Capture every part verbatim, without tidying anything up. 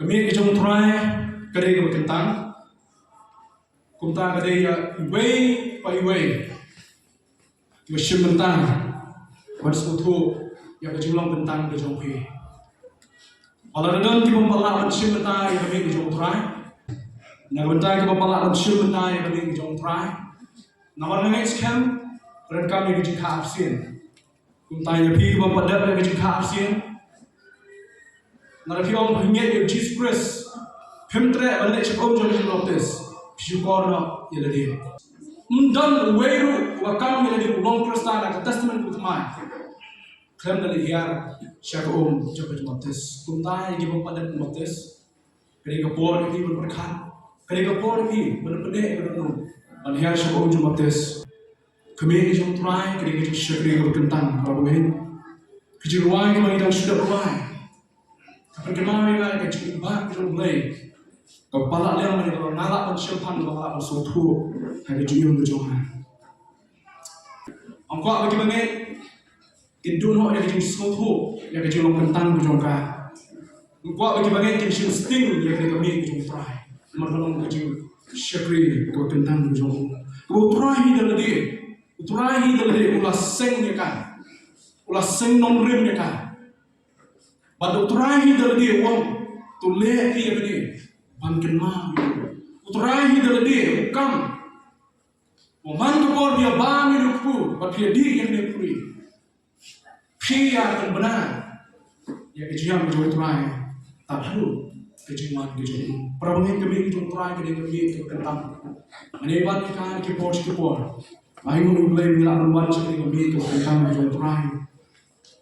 Ka miet ka jong U Trai ka dei kaba kyntang. Kumta ka dei ïa iwei pa iwei kiba shim bynta ban sngewthuh ïa ka jinglong kyntang ka jong phi. Ba lada don ki bym pat lah ban shim bynta ïa ka miet ka jong U Trai, na ka bynta ki bym pat lah ban shim bynta ïa ka miet ka jong U Trai, namar nga ngeit skhem ba donkam ïa ka jingkha arsien. Kumta ïa phi ki bym pat dep ïa ka jingkha arsien, lada phi ong phi ngeit ïa U Jisu Khrist, phim treh ban leit sha ka um jong ka jingbaptis, phi shukor noh ïa lade. Ym don uwei ruh uba kam ïa lade u long Khristan ha ka Testament kaba thymmai khlem da leit hiar sha ka um jong ka jingbaptis. Kumta ïa ki bym pat dep baptis, ka dei ka por ïa phi ban pyrkhat, ka dei ka por ïa phi ban pynneh ïa ka dohnud ban hiar sha ka um jingbaptis. Ka miet ka jong U Trai ka dei ka jingshakri kaba kyntang, para bangeit. Ka jingrwai kaba ngi dang shu dep rwai ka pynkynmaw ïa nga ïa ka jingim ba ka jong U Blei kaba palat liang, kaba nga lah ban shemphang, kaba nga lah ban sngewthuh ha ka jingim ka jong nga. Nga kwah ba ki bangeit kin duh noh ïa ka jingsngewthuh ïa ka jinglong kyntang ka jong ka. Nga kwah ba ki bangeit kin shim sting ïa ka miet ka jong U Trai, namar ka long ka jingshakri kaba kyntang ka jong U. Kaba U Trai hi da lade, U Trai hi da lade u la seng ïa ka, u la seng nongrim ïa ka. Bad U Trai hi da lade u ong, to leh ïa kane ban kynmaw ïa U. U Trai hi da lade u kam. Mo, man ka por phi ïa bam ïa u kpu bad phi ïa dih ïa kane u khuri, phi ïa pynbna ïa ka jingïap ka jong U Trai tad haduh ka jingwan ka jong U. Para bangeit, ka miet ka jong U Trai ka dei ka miet kaba kyntang. Mane wan ka ki por ki por, ai ngu U Blei, ngi lah ban wan sha kane ka miet kaba kyntang ka jong U Trai.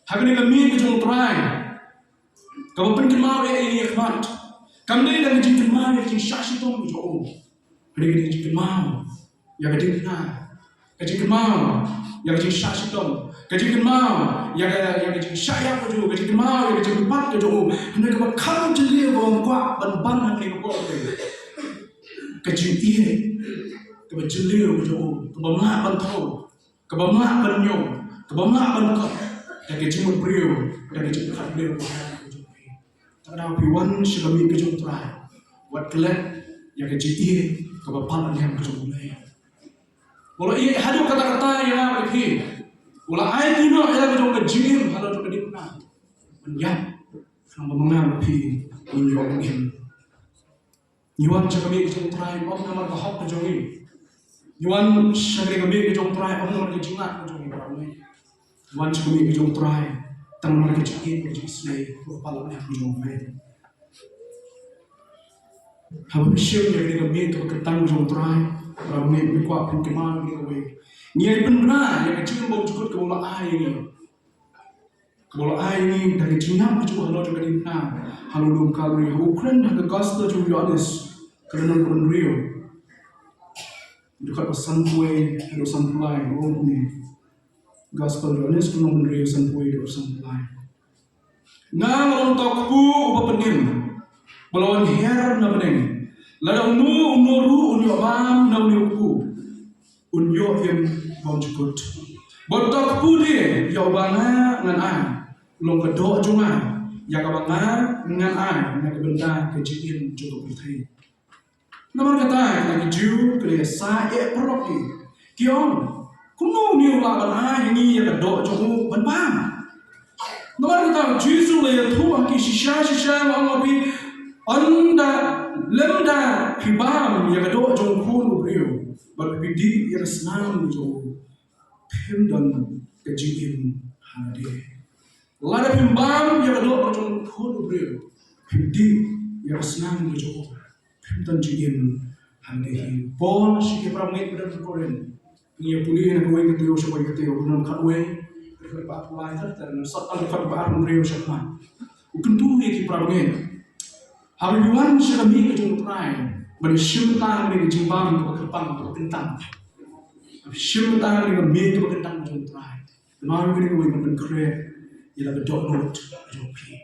Ha kane ka miet ka jong U Trai kaba pynkynmaw ïa ngi ïa khmat, kam dei da ka jingkynmaw ïa ka jingshah shitom ka jong U. Ka dei ka jingkynmaw ïa ka diengphna, ka jingkynmaw ïa ka jingshah shitom, ka jingkynmaw ïa ka, ïa ka jingshah ïap ka jong U, ka jingkynmaw ïa ka jingpynpat ka jong U. Hynrei kaba kham jylliew kaba nga kwah ban ban ha kane ka por, ka jingïeit kaba jylliew ka jong U, kaba nga ban thaw, kaba nga ban ñiong, kaba nga ban kot da ka jingmut briew, da ka jingpyrkhat briew. Te lada phi wan sha ka miet ka jong U Trai, wat klet ïa ka jingïeit kaba palat liang ka jong U Blei. U la ïeit haduh katta katta ïa nga bad ïa phi. U la aiti noh ïa la ka jong ka jingim halor jong ka diengphna ban ïap, khnang ba ma nga bad phi ngin ïoh im. Ngi wan sha ka miet ka jong U Trai ym namar ka hok ka jong ngi. Ngi wan sha ka miet ka jong U Trai ym namar ka jingngeit ka jong ngi, para bangeit. Ngi wan sha ka miet ka jong U Trai tang namar ka jingïeit, ka jingisynei, ka palat liang ka jong U Blei. Haba phi shim ïa ka miet kaba kyntang ka jong U Trai, para bangeit, nga kwah pynkynmaw ïa kawei. Ngi ïa pynbna ïa ka jingim bymjukut kaba U la ai ïa ngi. Kaba U la ai ïa ngi da ka jingïap ka jong U halor jong ka diengphna ha lum Kalbari. Ha u kren ha ka Gospel jong u Ïoannis, ka lynnong kaba hynriew, dkhot ba sanphew wei haduh sanphew lai, u ong kumne. Gospel Ïoannis, ka lynnong kaba hynriew, sanphew wei haduh sanphew lai. Nga long uta u kpu uba pynim, ba la wan hiar na bneng. Lada uno uno ruh un ïoh bam na une u kpu, un ïoh im bymjukut. Bad uta u kpu de, ïa uba nga ngan ai, u long ka doh jong nga, ïa kaba nga ngan ai na ka bynta ka jingim jong ka pyrthei. Namar kata, ki Jiw ki la ïa sah ïa paralok ki, ki ong, kumno une u lah ban ai ha ngi ïa ka doh jong u ban bam? Namar kata, u Jisu u la ïathuh ha ki, shisha shisha nga ong ha phi, ynda lymda phi bam ïa ka doh jong u Khun u briew bad phi dih ïa ka snam jong u, phim don ka jingim ha lade. Lada phim bam ïa ka doh jong u Khun u briew, phim dih ïa ka snam ka jong u, phim don jingim ha lade hi. Paul sha ki para bangeit ba don ha Korinth, ngi ïa pule na kawei ka taïew sha kawei ka taïew, lynnong khatwei, dkhot ba arphew lai, ter ter, ngan sot tang dkhot ba arphew hynriew sha khmat. U kyntu ïa ki para bangeit, haba phi wan sha ka miet ka jong U Trai ban shim bynta ha kane ka jingbam kaba kyrpang kaba kyntang, shim bynta ha kane ka miet kaba kyntang ka jong U Trai, kynmaw ïa kane kawei, ban pynkhreh ïa la ka dohnud ka jong phi.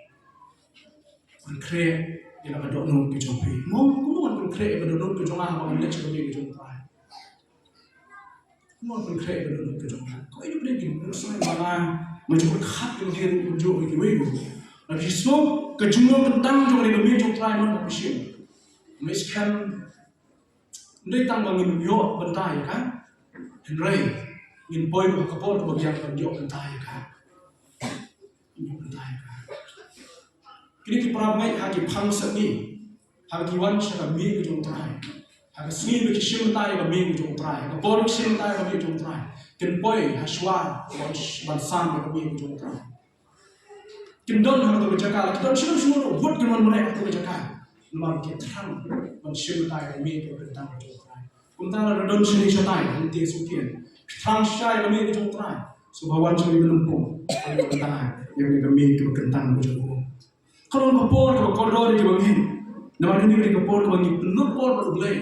Pynkhreh ïa la ka dohnud ka jong phi. Mo, kumno ban pynkhreh ïa ka dohnud ka jong nga haba ngan leit sha ka miet ka jong U Trai? Kumno ban pynkhreh ïa ka dohnud ka jong nga? Kawei na pdeng ki nuksa ba nga, nga ju pyrkhat ïa lade ruh kumjuh ïa kiwei ruh. Lada phi sngew Ka jingïoh kyntang jong ka miet jong U Trai man ka phi shim. Mei skhem, ym dei tang ba ngin ïoh bynta ïa ka, hynrei ngin poi ha ka por kaba biang ban ïoh bynta ïa ka. Ïoh bynta ïa ka. Kine ki para bangeit ha ki phang sepngi, ha ki wan sha ka miet ka jong U Trai, ha ka sngi ba ki shim bynta ïa ka miet ka jong U Trai, ha ka por ki shim bynta ïa ka miet ka jong U Trai, kin poi ha shuwa ban, ban sam ïa ka miet ka jong U Trai. Kim don ha kato ka jaka, la ki don shano shano ruh, wut kim don mareh ha kato ka jaka. Namar ki thrang ban shim bynta ïa ka miet ka kyntang ka jong U Trai. Kumta la don shane shatai, hangtei shuh kin thrang shai ïa ka miet ka jong U Trai. Sngewbha wan sha kane ka lympung, wan ïa ka miet ka kyntang ka jong U. Ka long ka por kaba kordor ïa kiba ngeit. Namar kane ka dei ka por kaba ngi pynlut por bad U Blei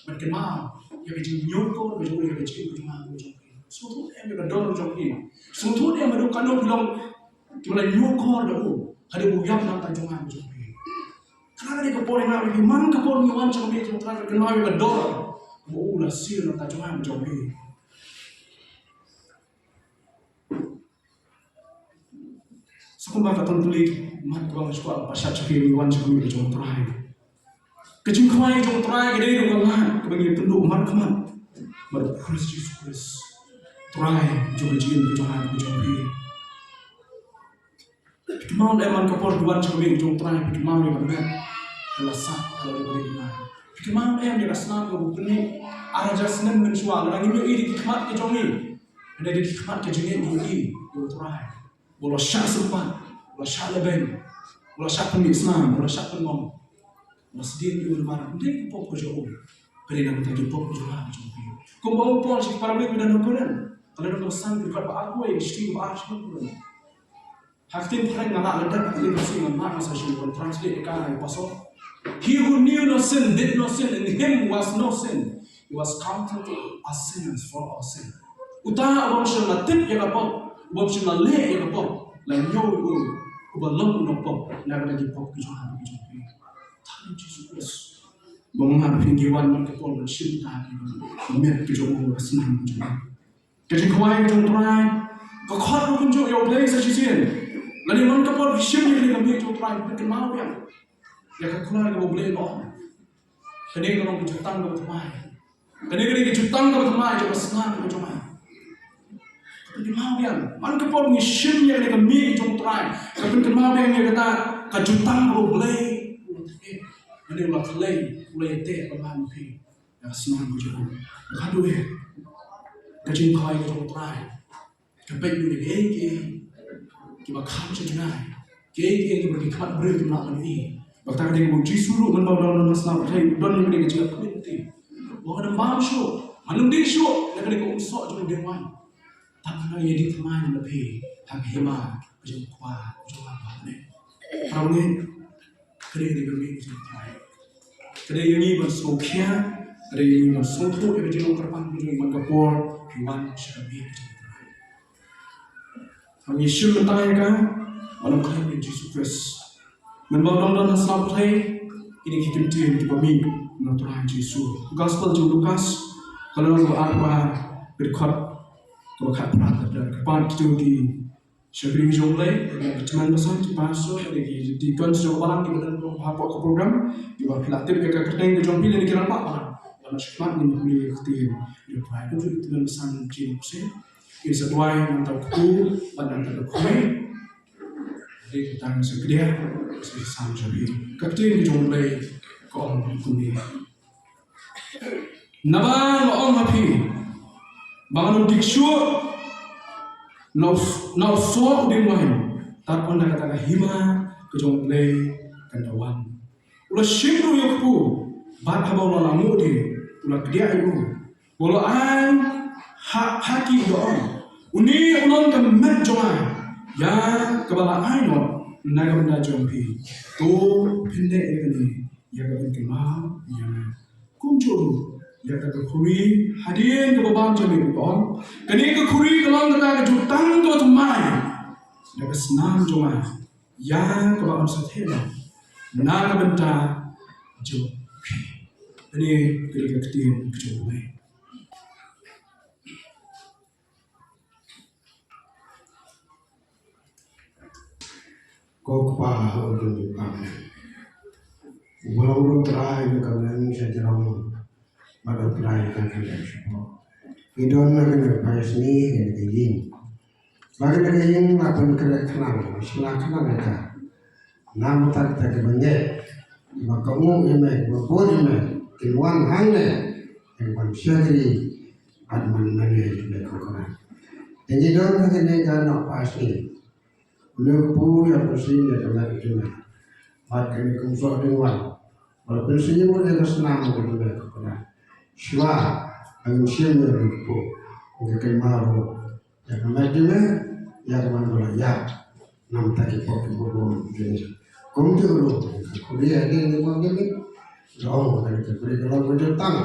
ban kynmaw ïa ka jingïoh kordor ka jong U, ïa ka jingïoh kordor ka jong U. Sngewthuh em ïa ka dor ka jong U. Sngewthuh em haduh katno phi long kiba la ïoh kordor da U, haduh ba U ïap na ka bynta jong nga bad jong phi. Kane ka dei ka por ïa nga bad phi, man ka por ngi wan sha ka miet jong U Trai, kynmaw ïa ka dor ba U la siew na ka bynta jong nga bad jong phi. Sa kumba ka ton pule, mat kaba nga shu kwah ban pynshai sha phi, ngi wan sha ka miet jong U Trai. Ka jingkhawai jong U Trai ka dei ruh ka lad kaba ngi pynduh markhmat bad U Khrist Jisu Khrist, Trai jong ka jingim ka jong nga ka jong phi. Phi kynmaw ne em, man ka por phi wan sha ka miet jong U Trai, phi kynmaw ïa ka met ka la sah ha la ka ri India? Phi kynmaw ne em ïa ka snam kaba u pynmih ar hajar snem mynshuwa, lada ngim ïohi da ki khmat ka jong ngi, hynrei da ki khmat ka jong ngi ngi ïohi ïa U Trai. Ba u la shah sympat, u la shah lehbeiñ, u la shah pynmih snam, u la shah pynlong, u la sdien ïa u namar ym dei ka pop ka jong u, ka dei na ka bynta ki pop ka jong nga ka jong phi. Kumba u Paul sha ki para bangeit ba don ha Korinth, ka lynnong kaba san, ka dkhot ba arphew wei, ka shithi kaba ar sha Korinth. Ha ka ktien phareng nga lah lyndet, ha ka ktien Khasi nga mad, nga sa shu ban translate ïa ka, ïa ka pasal. He who knew no sin did no sin, in him was no sin. He was counted as sinners for our sin. Uta u bym shym la tip ïa ka pop, u bym shym la leh ïa ka pop, la ñiew ïa u uba long u nongpop na ka bynta ki pop ki jong nga ki jong phi. Tang U Jisu Khrist. Ba ma nga bad phi ngi wan man ka por ban shim bynta ïa ka miet ka jong u, ka snam ka jong u. Ka jingkhawai ka jong U Trai ka khot ruh kumjuh ïa U Blei sa shisien. Lane man ka por phi shim ïa kane ka miet jong U Trai, pynkynmaw biang ïa ka kular kaba U Blei u la ong. Kane ka long ka jutang kaba thymmai. Kane ka dei ka jutang kaba thymmai jong ka snam ka jong nga. Pynkynmaw biang, man ka por ngi shim ïa kane ka miet jong U Trai, ka pynkynmaw biang ïa kata ka jutang kaba U Blei u la thymmai. Kane u la khlei, u la ïateh bad nga bad phi. Ïa ka snam ka jong u. Ka dei ka jingkhawai ka jong U Trai. Ka peit ïa kiei kiei kiba kham shynrang, kiei kiei kiba ki khmat briew kim lah ban ïohi. Bad kata ka dei kaba U Jisu ruh mynba u don ha sla pyrthei u don ïa kane ka jingïakhun. Te u ong, ngan ym bam shuh, ngan ym dih shuh na kane ka umsoh jong u diengwan. Tang ba ngan ïa dih thymmai na phi ha ka hima ka jong U Kpa jong nga ba ha bneng. Para bangeit, ka dei ka dei ka miet ka jong U Trai. Ka dei ïa ngi ban sngewkhia, ka dei ïa ngi ban sngewthuh ïa ka jinglong kyrpang ka jong ngi man ka por ngi wan sha ka miet ka jong U Trai. Haba ngi shim bynta ïa ka, ban ym khlem ïa U Jisu Khrist. Mynba u dang don ha sla pyrthei, kine ki kyntien kiba mih na U Trai Jisu. Gospel jong u Lukas, ka lynnong kaba arphew ar, ka dkhot kaba khatphra, ka dkhot kaba khatphra, kito ki shakri jong U Blei, ki tymmen basan, ki pastor, ki deacon jong ka balang, kiba don hapoh ka program, kiba phi la tip ïa ka kyrteng ka jong phi lane ki rangbah balang. Ban sngewthuh ïa ka ktien jong U Trai, kumjuh ki tymmen basan jong U Blei. Kin sa duwai na ka bynta u kpu bad na ka bynta u kmie. Dei tang sa kdiah, sa sam jong phi. Ka ktien ka jong U Blei ka ong kumne. Naba nga ong ha phi ba ngan ym dik shuh na u, na u soh u dieng waiñ tad haduh ba kata ka hima ka jong U Blei kan da wan. U la shim ruh ïa u kpu bad haba u la lah nguh de u la kdiah ïa u. Bad u la ai ha, ha ki, u da ong, une u long ka met jong nga ïa kaba la ai noh na ka bynta jong phi. To phin leh ïa kane ïa ka ban kynmaw ïa nga. Kumjuh ruh ïa kata ka khuri hadien kaba bam jingmut, u ong, kane ka khuri ka long kata ka jutang kaba thymmai na ka snam jong nga, ïa kaba yn sa theh noh na ka bynta jong phi. Kane ka dei ka ktien ka jong U Blei. Ko Ko Kpa ha u dum u kam. U ba long ruh Trai u kam nang sha jrong. Bad U Trai u kam nang sha jrong. Ngi don ha kane ka pyrthei, ha kane ka ïing. Ba kane ka ïing la pynkhreh khnang, sla khnang ïa ka. Namar kata ka bangeit ba ka nguh ïa me, ba bud ïa me, kin wan hangne, kin wan shakri bad man mane ïa me, ko Kpa. Te ngi don ha kane ka nohpyrshah. Une u kpu ïa pynsngew ïa ka met jong me. Bad kane ka kumsoh ding wan. Bad pynsngew ïa ka snam ka jong me, ko Kpa. Shuwa ban shim ïa une u kpu, ngi kynmaw ruh ïa ka met jong me, ïa ka met ba la ïap. Namar ki pop kiba bun jong ngi. Kumjuh ruh ka khuri hadien ba ngi mih. Ka ong kane ka khuri ka long ka jutang.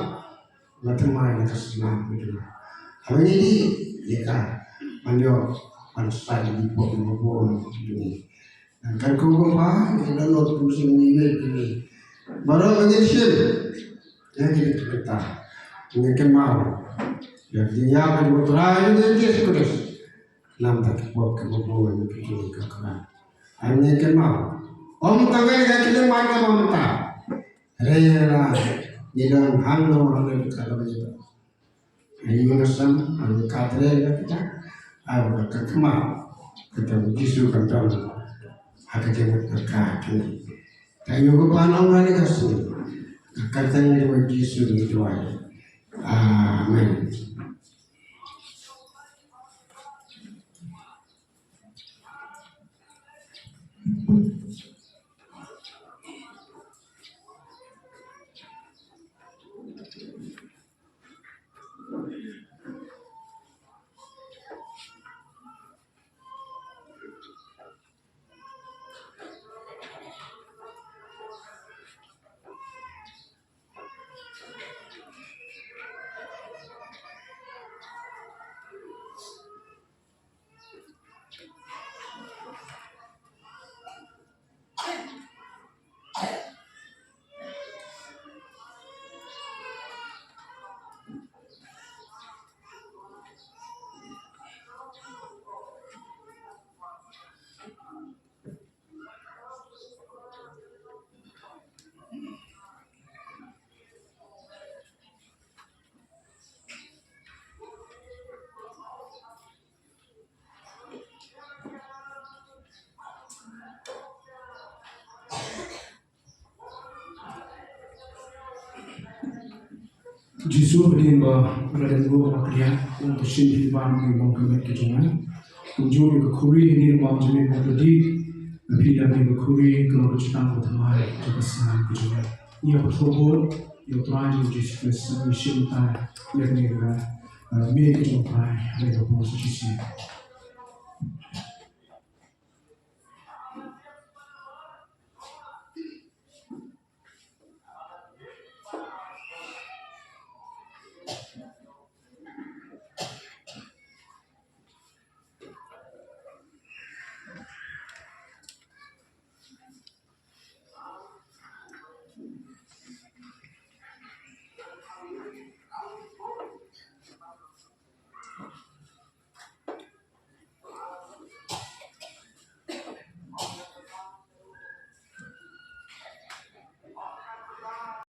Nga thymmai na ka snam ka jong nga. Haba ngi dih ïa ka, ban ïoh ban sait ïa ki pop kiba bun jong ngi. Ngan kyrkhu, ko Kpa, ïa ki dohnud, kum sien ngi ïeit ïa ngi. Baroh ba ngin shim ïa kine ki bynta, ngin kynmaw ïa ka jingïap ka jong U Trai Jisu Khrist. Namar ki pop kiba bun jong ngi, ko Kpa. Ngin kynmaw, ym tang ïa ka khyllipmat kaba mynta, hynrei la ngi don hangno hangno ka la ba ïa. Ai, ïa nga sam, ai, ka trei ka kita, ai, ka kma, kata U Jisu kan don ha ka jingmut ka ka kini. Ka ïa ka ban ong ha ka sngi, ka kyrteng U Jisu ngi duwai. Amen. Jisu, hadien ba la dep nguh, ba la kdiah, la ong, to shim phi ban ïa ka longkmie ka jong nga. Kumjuh ïa ka khuri hadien ba ong jingmut ba la dih, phi ïa ka khuri ka long ka jutang ba thymmai jong ka snam ka jong nga. Ïa ka thong bud ïa U Trai jong ngi Jisu Khrist, ngi shim bynta ïa kane ka, eh, miej ka jong U Trai ha ka por sa shisien.